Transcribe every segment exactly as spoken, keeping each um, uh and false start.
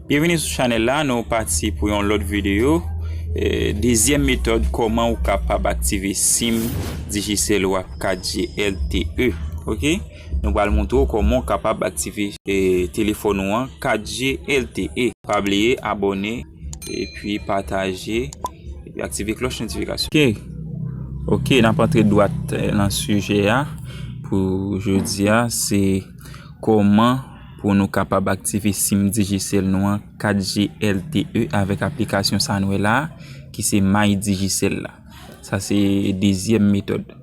Byenveni sou chanèl la, nou pati pou yon lòt videyo. Eh, dezyèm metòd, kòman ou kapab aktive sim Digicel ou a kat G L T E. Ok? Nou pral montre w kòman w kapab aktive, eh, telefòn ou an kat G L T E. Pa bliye abòne, epi pataje, epi aktive klòch notifikasyon. Ok. Ok, n ap antre dwat, eh, nan sijè a pou jodi a, se kòman pou nou kapab aktive sim Digicel nou an kat G L T E avèk aplikasyon sa nou wè la, ki se My Digicel la. Sa se dezyèm metòd.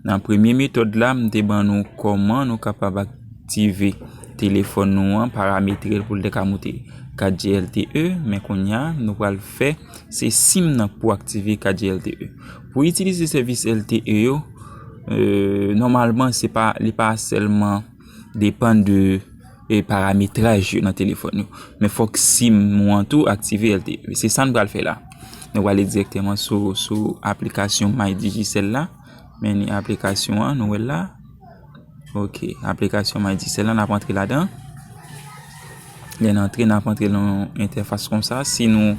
Nan premye metòd la, m te ban nou kòman nou kapab aktive telefòn nou an, parametre l pou l te ka moute kat G L T E, men kounye a, nou pral fè se sim nan pou aktive kat G L T E. Pou itilize sèvis L T E yo, eh, nòmalman, se pa, li pa sèlman depann de, eh, parametraj yo nan telefòn yo. Men fòk sim ou an tou aktive L T E. Se sa n pral fè la. Nou prale dirèkteman sou, sou aplikasyon My Digicel la. Men ni aplikasyon an, nou wè l la. Ok, aplikasyon My Digicel la, n ap antre ladan. Lè n antre, n ap antre nan yon entèfas konsa. Si nou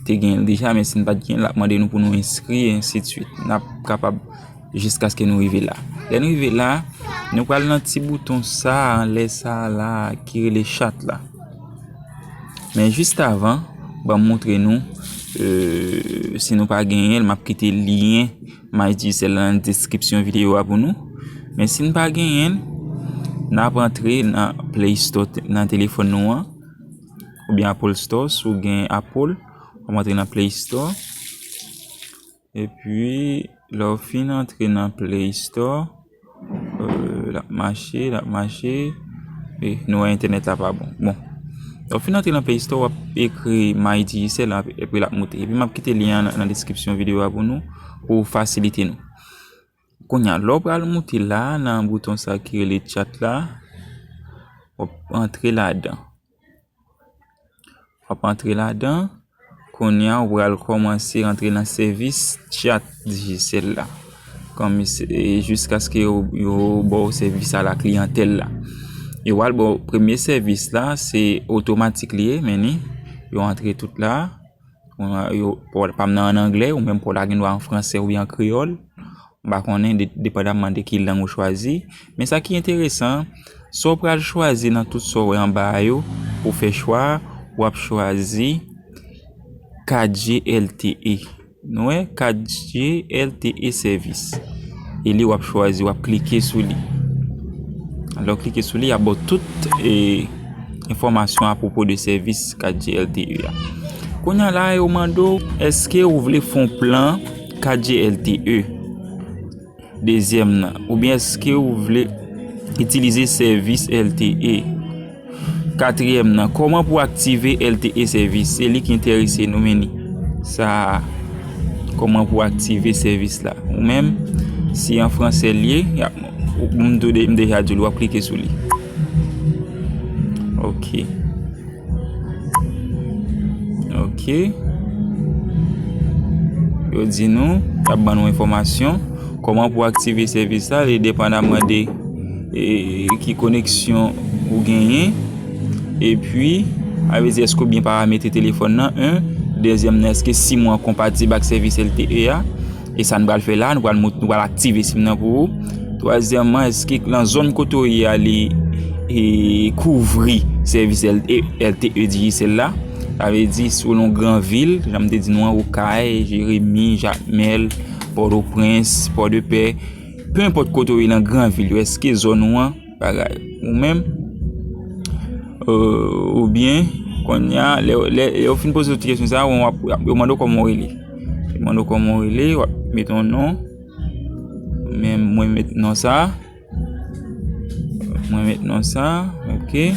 te gen l deja, men si n pa t gen l, l ap mande nou pou nou enskri, ensi de swit. N ap kapab jiskaske nou rive la. Lè n rive la, nou pral nan ti bouton sa, anlè sa la, ki rele chat la. Men jis avan, ban m montre nou, eh, si nou pa genyen l, m ap kite lyen My Digicel la nan deskripsyon videyo a pou nou. Men si n pa genyen l, n ap antre nan Play Store te-, nan telefòn nou an, oubyen Apple Store, si w gen Apple, w ap antre nan Play Store. Epi, lè w fin antre nan Play Store, eh, l ap mache, l ap mache. E, nou wè entènèt la pa bon. Bon. Lè w fin antre nan Play Store, w ap ekri My Digicel, epi l ap moute. Epi m ap kite lyen an nan, nan deskripsyon videyo a pou nou, pou fasilite nou. Kounye a, lè w pral moute la, nan bouton sa ki rele chat la, w ap antre ladan. W ap antre ladan. Kounye a, ou pral kòmanse rantre nan sèvis chat Digicel la. Kòm se, e jiskaske yo, yo ba w sèvis a la kliyantèl la. Yo pral ba w premye sèvis la, se otomatik li ye, men ni, yo antre tout la. Yo, pa w, pa m nan an anglè, ou menm pa w la gen dwa an fransè oubyen an kreyòl. M pa konnen, de-, depandamman de ki lang ou chwazi. Men sa ki enteresan, sa w pral chwazi nan tout sa w wè anba a yo, pou fè chwa a, w ap chwazi kat G L T E. Nou wè, kat G L T E sèvis. E li w ap chwazi, w ap klike sou li. Lè w klike sou li, y ap ba w tout, e, enfòmasyon apwopo de sèvis kat G L T E a. Kounye a la, yo mande w, èske ou vle fè yon plan kat G L T E? Dezyèm nan, oubyen èske ou vle itilize sèvis L T E? Katriyèm nan, kòman pou aktive L T E sèvis? Se li ki enterese nou, men ni sa a. Kòman pou aktive sèvis la? Ou menm, si an fransè l ye, y ap, ou, m tou de-, m deja di w, w ap klike sou li. Ok. Ok. Yo di nou, y ap ban nou enfòmasyon. Kòman pou aktive sèvis la, li depandaman de, e, ki koneksyon ou genyen. Epi, a vle di, èske w byen paramete telefòn nan, en. Dezyèm nan, èske sim ou an konpatib ak sèvis L T E a? E sa n pral fè la, nou pral mont-, nou pral aktive sim nan pou ou. Twazyèmman, èske nan zòn kote w ye a, li, e, kouvri sèvis L-, e, L T E Digicel la? Sa vle di, si w nan yon gran vil, jan m te di nou an, Okay, Jeremi, Jakmèl, Pòtoprens, Pòdepè, pe enpòt kote w ye nan gran vil yo, èske zòn ou an, bagay, ou menm, e, oubyen, kounye a, lè, lè, lè yo fin poze w ti kesyon sa a, w ap, yo mande w kòman w rele. Yo mande w kòman w rele, w ap mete yon non. Men mwen met non sa. Mwen met non sa, ok.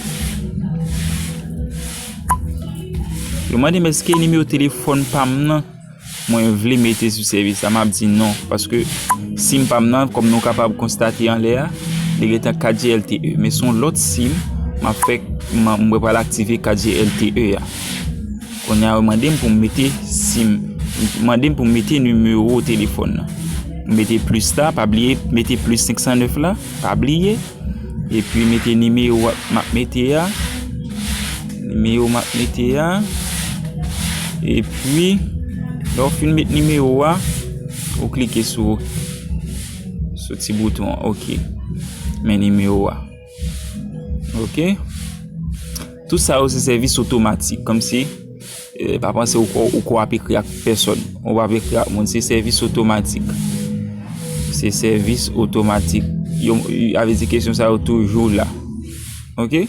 Yo mande m èske nimewo telefòn pa m nan mwen vle mete sou sèvis la, m ap di non, paske sim pa m nan, kòm nou kapab konstate anlè a, li gentan kat G L T E, men se yon lòt sim m ap fè, m, mwen pral aktive kat G L T E a. Kounye a, yo mande m pou m mete sim, mande m pou m mete nimewo telefòn nan. M mete plis la, pa bliye mete plis senk san nèf la, pa bliye. Epi mete nimewo a m ap mete a. Nimewo m ap mete a. Epi, lè w fin met nimewo a, ou klike sou, sou ti bouton an. Ok. Men nimewo a. Ok. Tout sa yo se sèvis otomatik. Kòmsi, eh, pa panse ou ko, ou ko ap ekri ak pèsòn. Ou p ap ekri ak moun. Se sèvis otomatik. Se sèvis otomatik. Yo, yo, sa vle di kesyon sa yo toujou la. Ok?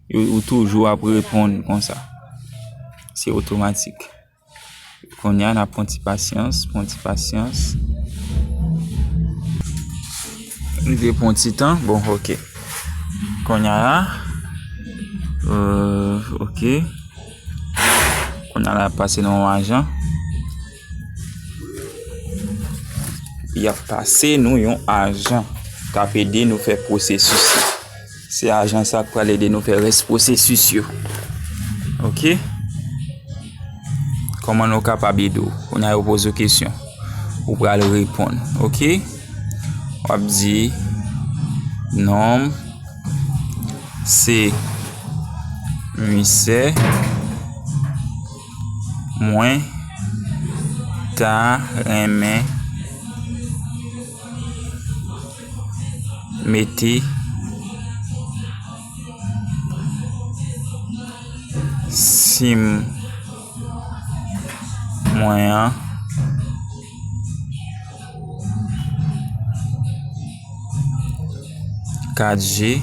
Yo, ou toujou ap reponn konsa. Se otomatik. Kounye a, n ap pran ti pasyans, pran ti pasyans. Li te pran ti tan. Bon, ok. Kounye a, euh, ok. Kounye a, l ap pase nan yon ajan. Y ap pase nou yon ajan k ap ede nou fè pwosesis la. Se ajan sa k pral ede nou fè rès pwosesis yo. Ok? Kòman nou kapab ede w? Kounye a yo poze w kesyon. Ou pral reponn. Ok? W ap di, non m se Misè, mwen ta renmen mete sim mwen an kat G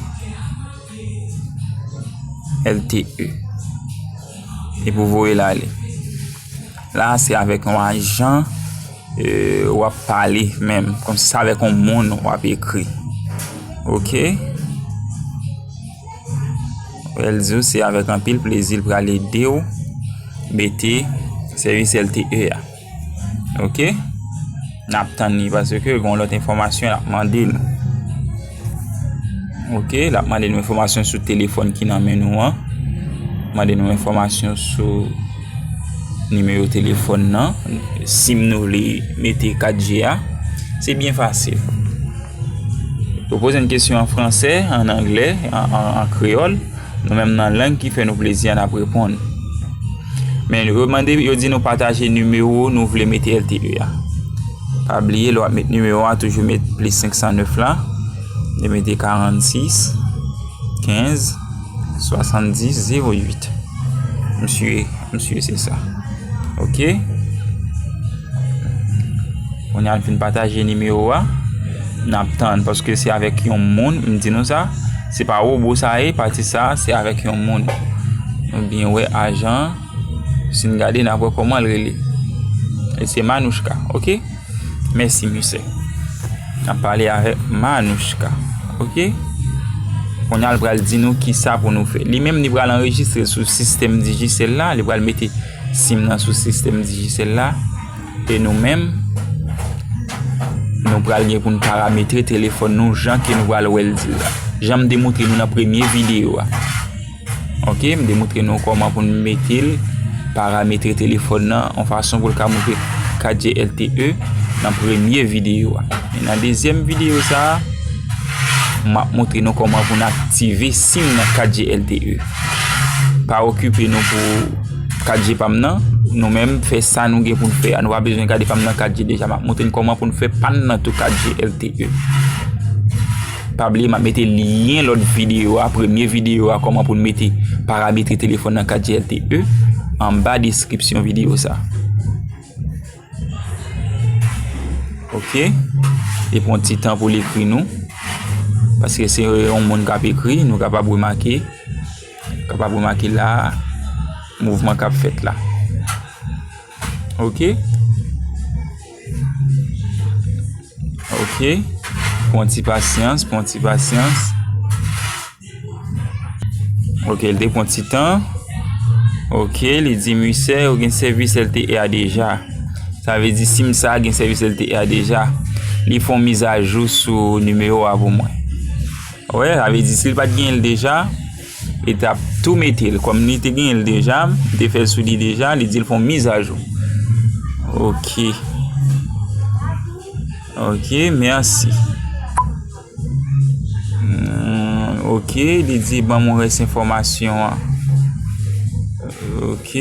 L T E. Epi w voye l ale. La, se avèk yon ajan, euh, w ap pale menm. Kòmsi se avèk yon moun w ap ekri. Ok? L di w se avèk anpil plezi l pral ede w mete sèvis L T E a. Ok? N ap tann li paske gen yon lòt enfòmasyon l ap mande nou. Ok, l ap mande nou enfòmasyon sou telefòn ki nan men nou an. Mande nou enfòmasyon sou nimewo telefòn nan, sim nou vle mete kat G a. Se byen fasil. Yo poze n kesyon an fransè, an anglè, an, an, an kreyòl. Nou menm nan lang ki fè nou plezi a, n ap reponn. Men yo mande, yo di nou pataje nimewo nou vle mete L T E a. Pa bliye, lè w ap met nimewo a, toujou met plis senk san nèf la. Li mete karannsis, kenz, swasanndis, zewo uit. Misye, misye, se sa. Ok? Kounye a n fin pataje nimewo a. N ap tann, paske se avèk yon moun, m di nou sa. Se pa wobo sa ye, pati sa, se avèk yon moun. Nou byen wè ajan an. Si n gade, n ap wè kòman l rele. E se Manouchka, ok? Mèsi, misye. N ap pale avèk Manouchka, ok? Kounye a, l pral di nou kisa pou nou fè. Li menm, li pral anrejistre sou sistèm Digicel la. Li pral mete sim nan sou sistèm Digicel la. E nou menm, nou pral gen pou n parametre telefòn nou jan ke nou pral wè l di l la. Jan m te montre nou nan premye videyo a. Ok, m te montre nou kòman pou n mete l, parametre telefòn nan, yon fason pou l ka montre kat G L T E nan premye videyo a. Men nan dezyèm videyo sa a, m ap montre nou kòman pou n aktive sim nan kat G L T E. Pa okipe nou pou kat G pa m nan, nou menm fè sa nou gen pou n fè a. Nou pa bezwen kat G pa m nan kat G deja. M ap montre n kòman pou n fè pa n nan tou kat G L T E. Pa bliye, m ap mete lyen lòt videyo a, premye videyo a, kòman pou n mete parametre telefòn nan kat G L T E, anba deskripsyon videyo sa. Ok? Li pran ti tan pou l ekri nou, paske se yon moun k ap ekri, nou kapab remake, kapab remake la, mouvman k ap fèt la. Ok? Ok. Pran ti pasyans, pran ti pasyans. Ok, l te pran ti tan. Ok, li di, "Misye, ou gen sèvis L T E a deja." Sa vle di, sim sa a gen sèvis L T E a deja. Li fè yon mizajou sou nimewo a pou mwen. Wè, sa vle di, si l pa t genyen l deja, li t ap tou mete l. Kòm li te genyen l deja, li te fè l sou li deja, li di l fè yon mizajou. Ok. Ok, mèsi. Hmm, ok, li di ban mwen rès enfòmasyon an. Ok.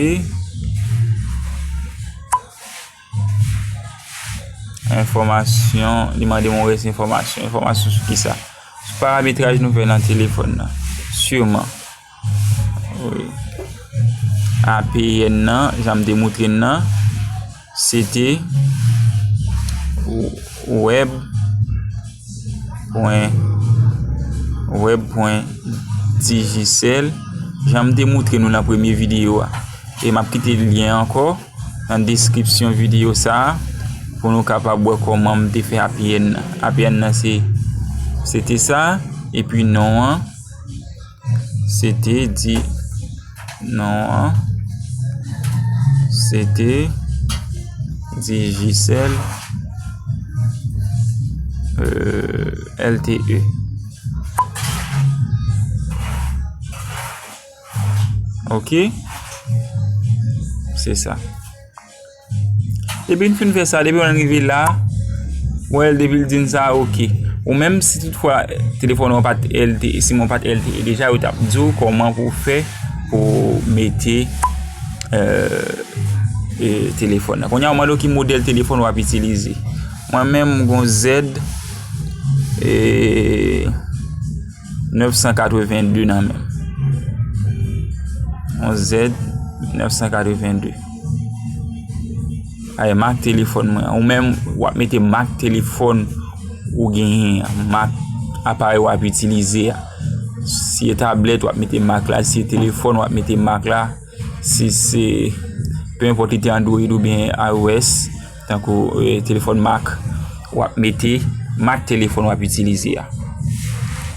Enfòmasyon, li mande mwen rès enfòmasyon. Enfòmasyon sou ki sa? Sou parametraj nou fè nan telefòn nan. Siman. Wi. A P N nan, jan m te moutre n nan, se te web pwen, web pwen digicel. Jan m te moutre nou nan premye videyo a. E m ap kite lyen ankò nan deskripsyon videyo sa a pou nou kapab wè kòman m te fè A P N nan. A P N nan se, se te sa, epi non an, se te di, non an, se te Digicel, euh, L T E. Ok? Se sa. Depi n fin fè sa, depi w rive la, w wè l depi l di n sa, ok. Ou menm, si toutfwa telefòn ou pa t L T E, sim ou pa t L T E deja, yo t ap di w kòman pou w fè pou w mete, euh, e, telefòn nan. Kounye a, yo mande w ki modèl telefòn w ap itilize. Mwen menm, m gon Z, e, nèf san katreven de nan men m. Yon Z nèf san katreven de. Ay, mak telefòn mwen an. Ou menm, w ap mete mak telefòn ou genyen an, mak aparèy w ap itilize a. Si e tablèt, w ap mete mak la. Si e telefòn, w ap mete mak la. Si se, pe enpòt li te Android oubyen I O S, tankou, e, telefòn mak, w ap mete mak telefòn w ap itilize a.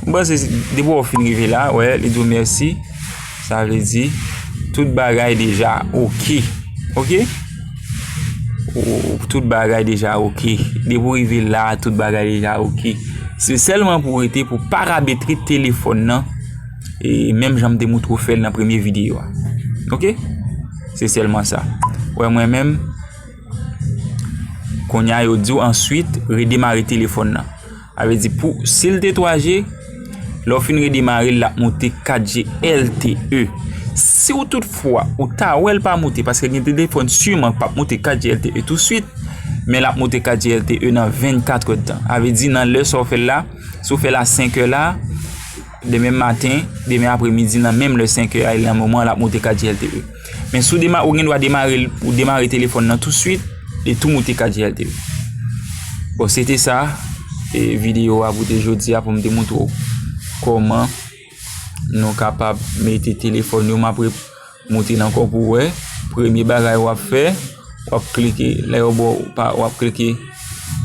M panse depi w fin rive la, wè, li di w mèsi. Sa vle di, tout bagay deja ok. Ok? Ou, tout bagay deja ok. Depi w rive la, tout bagay deja ok. Se sèlman pou w rete pou parametre telefòn nan, e menm jan m te moutre w fè l nan premye videyo a. Ok? Se sèlman sa. Wè, mwen menm, kounye a, yo di w answit redemare telefòn nan. Sa vle di, pou, si l te twa G, lè w fin redemare l, l ap moute kat G L T E. Si w toutfwa, ou ta wè l pa moute, paske gen telefòn siman k p ap moute kat G L T E touswit, men l ap moute kat G L T E nan vennkat èdtan. Sa vle di, nan lè sa w fè l la, si w fè l a senk è la, demen maten, demen apremidi, nan menm lè senk è a, e nan moman l ap moute kat G L T E. Men si w dema-, ou gen dwa demare l, ou demare telefòn nan touswit, li tou moute kat G L T E. Bon, se te sa, e, videyo a pou te jodi a, pou m te moutre w kòman nou kapab mete telefòn yo. M ap re-, moutre l ankò pou w wè. Premye bagay w ap fè, w ap klike, lè yo ba w pa, w ap klike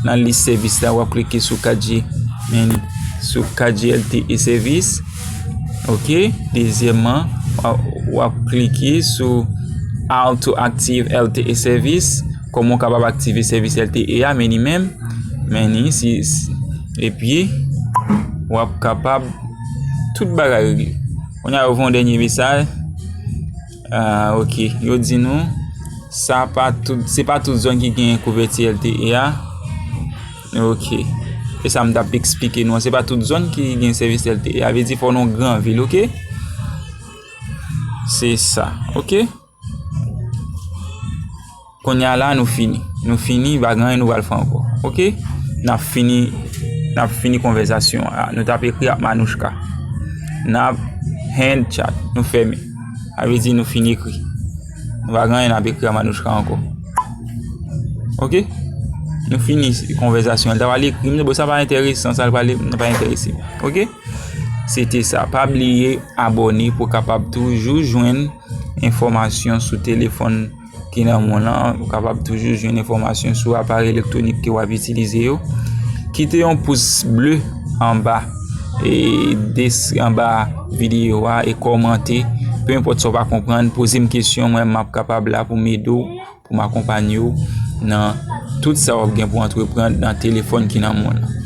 nan lis sèvis la, w ap klike sou kat G, men sou kat G L T E service. Ok, dezyèmman, w ap, w ap klike sou How to active L T E service, kòman w kapab aktive sèvis L T E a, men li menm, men li, si, si, epi w ap kapab tout bagay regle. Kounye a, yo voye yon dènye mesaj. Ah, ok. Yo di nou, sa pa tout, se pa tout zòn ki gen kouvèti L T E a. Ok. E sa m t ap eksplike nou an, se pa tout zòn ki gen sèvis L T E a. Vle di, fò w nan yon gran vil, ok? Se sa, ok? Kounye a la, nou fini. Nou fini, pa gen anyen nou pral fè ankò. Ok? N ap fini, n ap fini konvèsasyon an. Nou t ap ekri ak Manouchka. N ap end chat. Nou fèmen. Sa vle di nou fini ekri. Nou pa gen anyen n ap ekri ak Manouchka ankò. Ok? Nou fini konvèsasyon an. L ta pral ekri m, bon, sa pa enteresan, sa l pral ekri m nan pa enterese m. Ok? Se te sa. Pa bliye abòne pou w kapab toujou jwenn enfòmasyon sou telefòn ki nan men w lan, ou kapab toujou jwenn enfòmasyon sou aparèy elektwonik ke w ap itilize yo. Kite yon pous ble anba, e, des-, anba videyo a e kòmante. Pe enpòt sa w pa konprann, poze m kesyon, mwen m ap kapab la pou m ede w, pou m akonpanye w nan tout sa w ap gen pou antreprann nan telefòn ki nan men w lan.